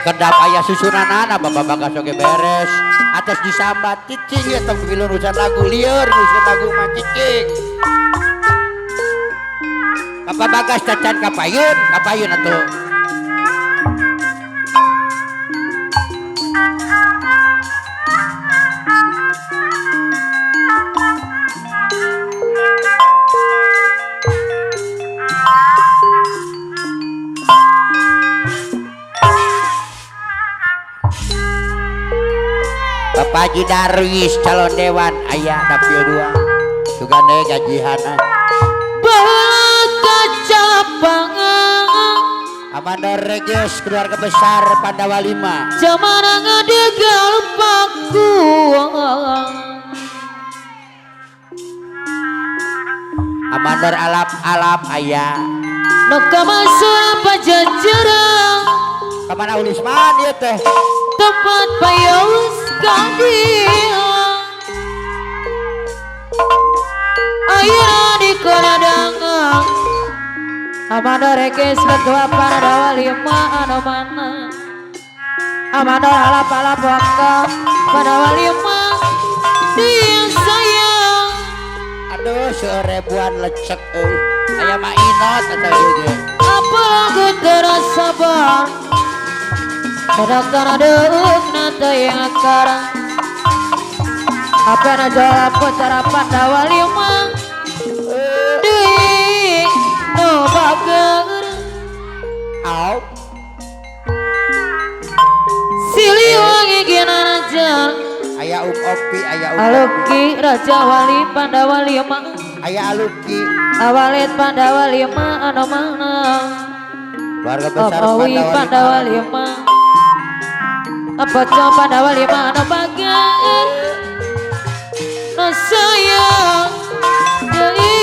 Kedap aya susunanana Bapak Bagas oge beres. Atas disambat cicing ya tong pilu urusan lagu lieur urusan lagu mah cicing. Bapak Bagas cacan kapayun, kapayun atuh. Bapak Haji Darwis calon dewan aya dapil 2 sugane gajihan baheula kacapangan Amanda Reges keluarga besar Pandawa 5 jamana ngadegal pakuang Amandor alap-alap aya nu kamasura pajajaran kamana ulisman ieu teh tempat payaus kadiang ayeuna di karadangan Amanda Rekes ketua Pandawa 5 anu mana Amanda alap-alap waka Pandawa 5 dia sayang aduh seribuan lecek euy aya mah inot eta ieu ge apa lagu terasa bar Sedangkan deukna teu yang karang apa na jawab putra Pandawa 5 deui nu bager au Siliwangi ginanajar aya opi aya opi Aluki Raja Wali Pandawa 5 aya Aluki Awalit Pandawa 5 anu mana keluarga besar Pandawa 5 apa coba Pandawa 5 anu bager nu sayang deui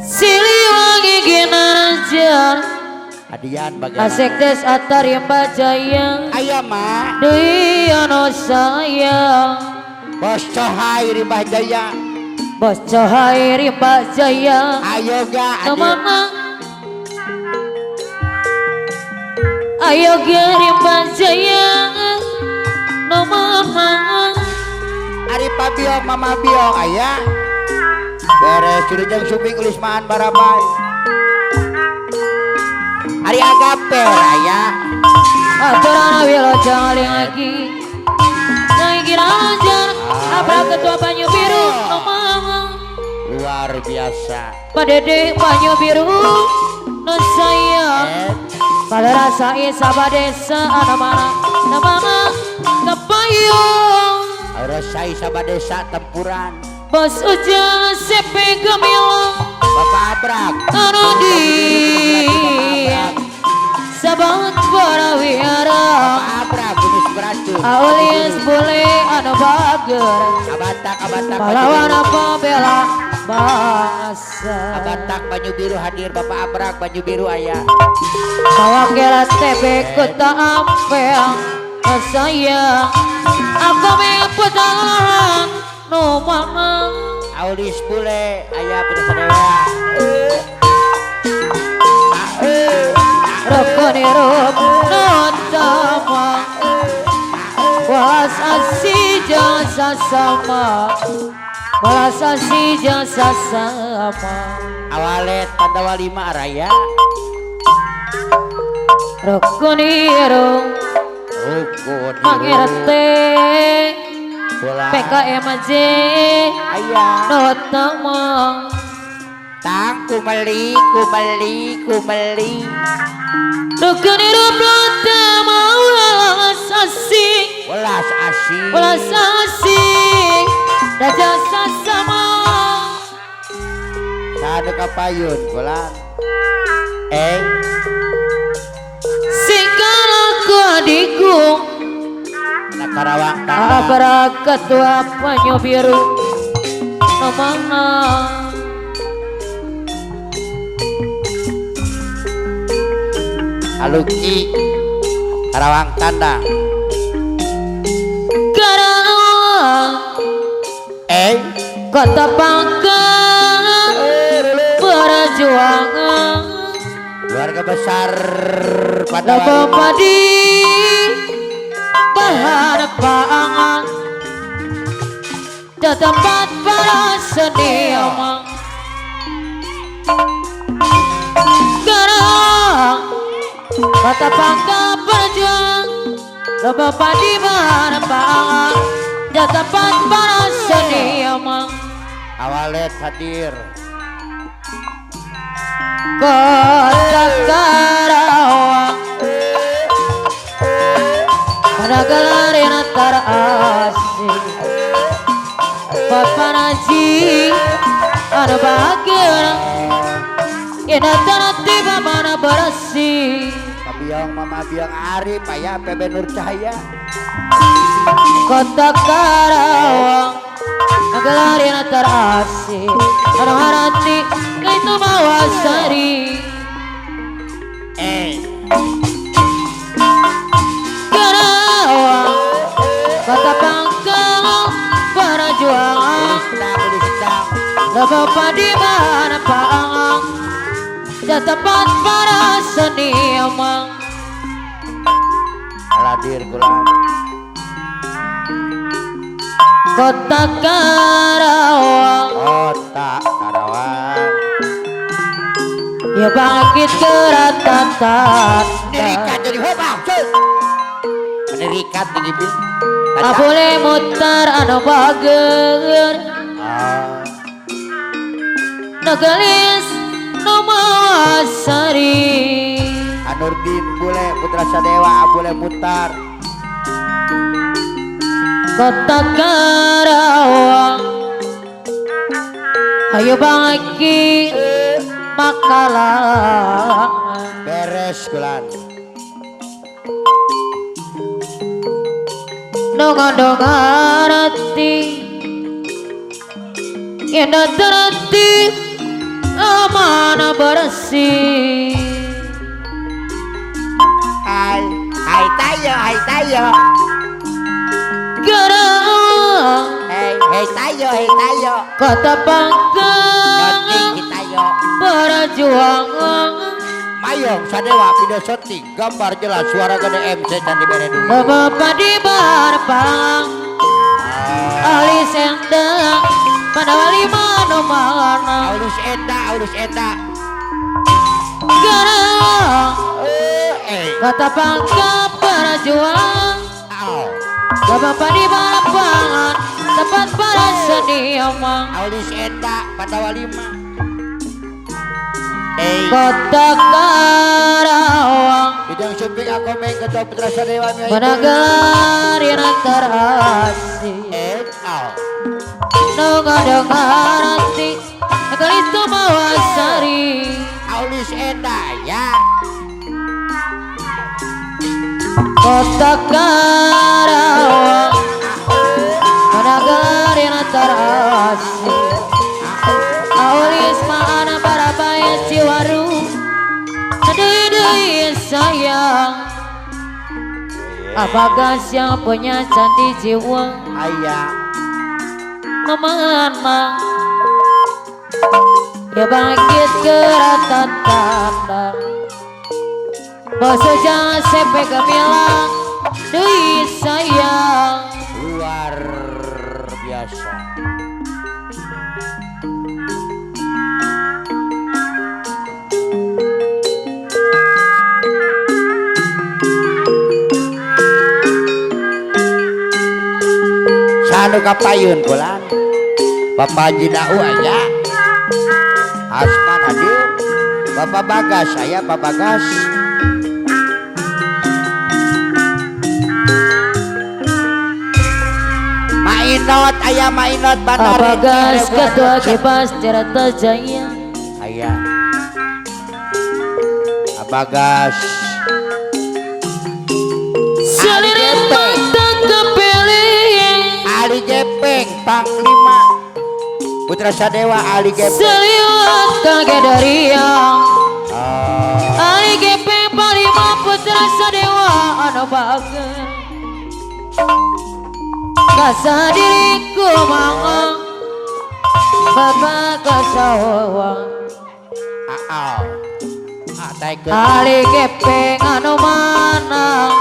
Siliwangi ginanajar Adian bagian Asek des atar Rimba Jaya aya mah deui anu sayang Bos Cohai Rimba Jaya Bos Cohai Rimba Jaya ayo ga mana ayo ga Rimba Jaya no mama Ari Pabiong Mama Biong aya beres Wilujeng Sumping Ulismaan Barabai Ari Agape aya aturana wilujeng lagi lagi raja abra ketua Banyu Biru no mama luar biasa Pak Dede Banyu Biru no sayang pada rasa isa desa anu mana anu mana kepayung rasa isa desa tempuran Bos Ujang CP Gemilang Bapak Abrak anu di Sabat para wihara Bapak Abrak Gunus beracun Aulius boleh anu bager Abatak abatak pahlawan pembela bangsa Abatak Banyu Biru hadir Bapak Abrak Banyu Biru aya Kawakil TB Kota Ampel sayang aku meputahan nu mana Aulis bule aya putra sadewa Rukunirup nutama welas asih jasa sama welas asih jasa sama Awalet Pandawa 5 raya Rukunirup Rukunirup Mangirte PKMJ aya nutama tang kumeli kumeli kumeli Rukunirup nutama welas asih welas asih welas asih jasa sama sanu kapayun bulan singkan aku adikku Karawang Abra ketua Banyu Biru nomana Aluki Karawang Tandang Karawang Kota Pangkal perjuangan. Keluarga besar pada Lebo padi bahan pangan tempat para seniman. Garang kota pangka perjuang. Lebo padi bahan pangan tempat para seniman. Awalet hadir Kota Karawang pada gelar yang terasing. Bapak Naji ada bahagia yang datang tiba mana bersih. Pak Biong, Mama Biong Arif, Ayah PB Nur Cahaya. Kota Karawang gelar yang terasing. Ada harati itu mawasari. Karawang kota pangkal perjuangan. Lebo padi bahan pangan tempat para seniman. Aladir kulan. Kota Karawang, Kota Karawang ya bangkit keratan. Menerikat jadi hobak. Menerikat tinggi bil. Tak boleh mutar anu bager. Nagalis nu mawasari. Anurdin bule Putra Sadewa boleh mutar. Kota Karawang ayo bangkit makalah. Beres kulan. Donga-donga rati indah terhati amanah bersih. Hai, hai tayo, hai tayo. Garang, hey, hey tayo, hey tayo. Kota pangkal perjuangan. Mayong Sadewa video syuting gambar jelas suara gede MC Candi Beredu. Bapak di barpang ahli sendang pada wali mano mana. Aulus eta, aulus eta. Garang kota pangkal perjuangan. Bapak di barpangan tempat para seniman. Aulus eta pada walima. Kota Karawang Bidang suping aku main ketua Putra Sadewa menagar yang terasing. Nunga-dunga nanti negeri itu mawasari. Aulis eta ya. Kota Karawang menagar yang terasing. Aulis mana para baik ciwaru deui sayang. Apakah yang punya candi jiwa ayah kemana ya bangkit keratan tanda bosnya sampai gemilang deui sayang. Luar biasa. Anu kapayun kulan Bapak Haji Dau aya Asman hadir Bapak Bagas saya Bapak Bagas Mainot aya Mainot Bandar Bagas ketua Kipas Cerata Jaya aya Bagas Selirin mata kepiling Ali Gepeng Panglima Putra Sadewa Ali Gepeng Seliwat kaget dariang Ali Gepeng Panglima Putra Sadewa anu bager Kasa diriku mangong Bapak kasawang Ali gepeng anu mana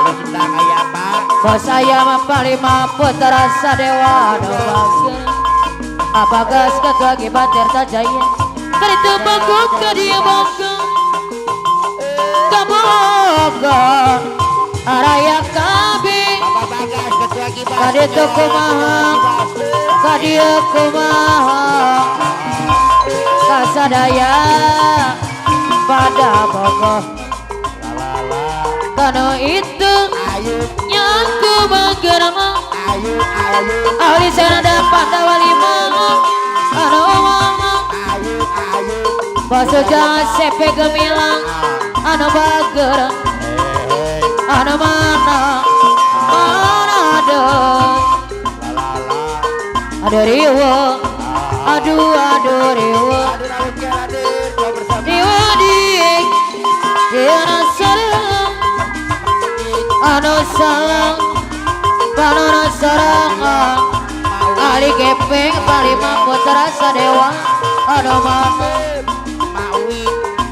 bos ayam panglima putra sadewa anu bager apa gas ketua Gibatir Tajaya karitu bangkok ka dieu bangkok kaboga araya kabeh kaditu kumaha kadieu kumaha kasadaya pada bogoh kanu itu nyaku bagerma ahli sanada Pandawa lima anu mama baso jangan sepe gemilang anu bager anu mana mana deui aduh riwa aduh aduh riwa riwa di sarang anu salang panona sarang ali gepeng panglima putra sadewa anu mana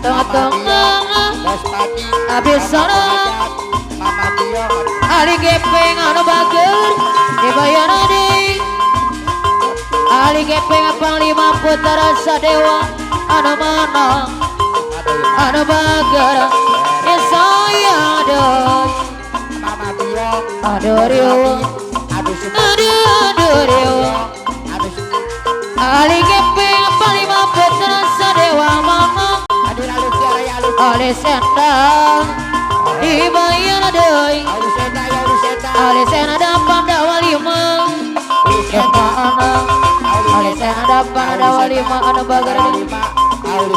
tengah-tengah abis sarang ali gepeng anu bager dibayar deui ali gepeng panglima putra sadewa anu mana anu bager ya sayang deui aduh riwa aduh aduh riwa ali gepeng panglima putra sadewa mama ali sendang dibayar deui ali sendang Pandawa lima eta anak ali sendang Pandawa lima anu bager ali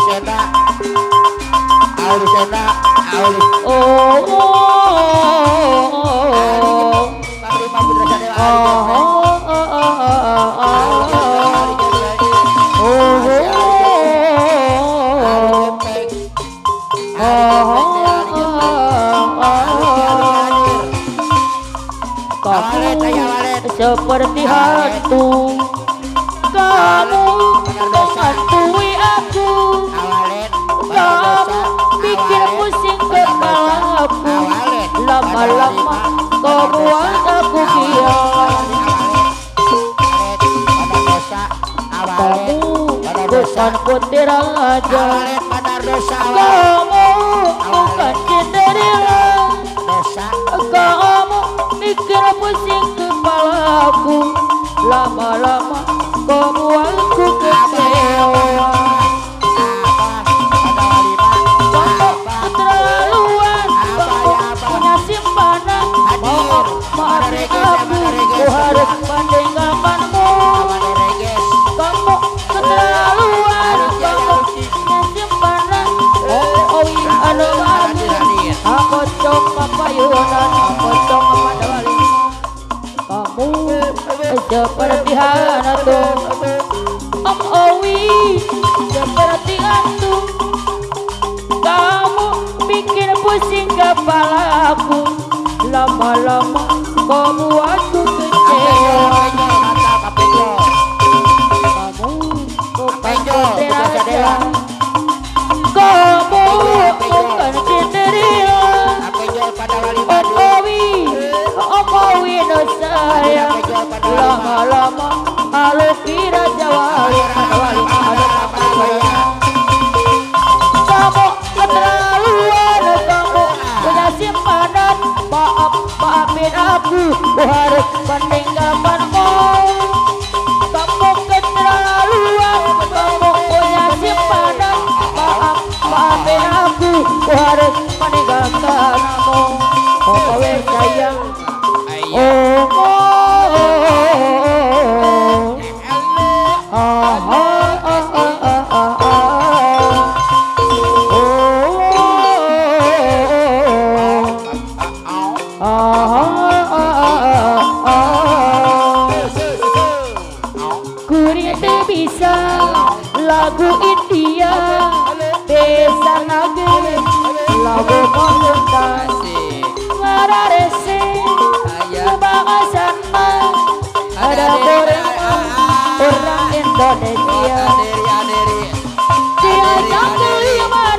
sendang ali sendang ali oh seperti hantu kamu menghantui aku kamu bikin pusing kepalaku lama-lama kau buat aku gila kamu bukan putih raja kamu bukan Cinderella kamu bikin pusing kepalaku lama-lama kau buatku kecewa kamu keterlaluan kamu punya simpanan maaf maafin aku ku harus meninggalkanmu kamu keterlaluan kamu punya simpanan oh anu aku coba payunan aku coba pada kamu seperti hantu Om Owi seperti hantu kamu bikin pusing kepalaku lama-lama kau buatku kecewa kamu bukan putri raja kamu bukan Cinderella Om Owi Om Owi no sayang lama-lama aluki raja wali wali kamu keterlaluan kamu punya simpanan maaf maafin aku ku harus meninggalkanmu kamu keterlaluan kamu punya simpanan maaf maafin aku ku harus meninggalkanmu oh sayang oh lagu India desa lagi lagu komunitas ngararese kebahasan ada orang Indonesia dia jangan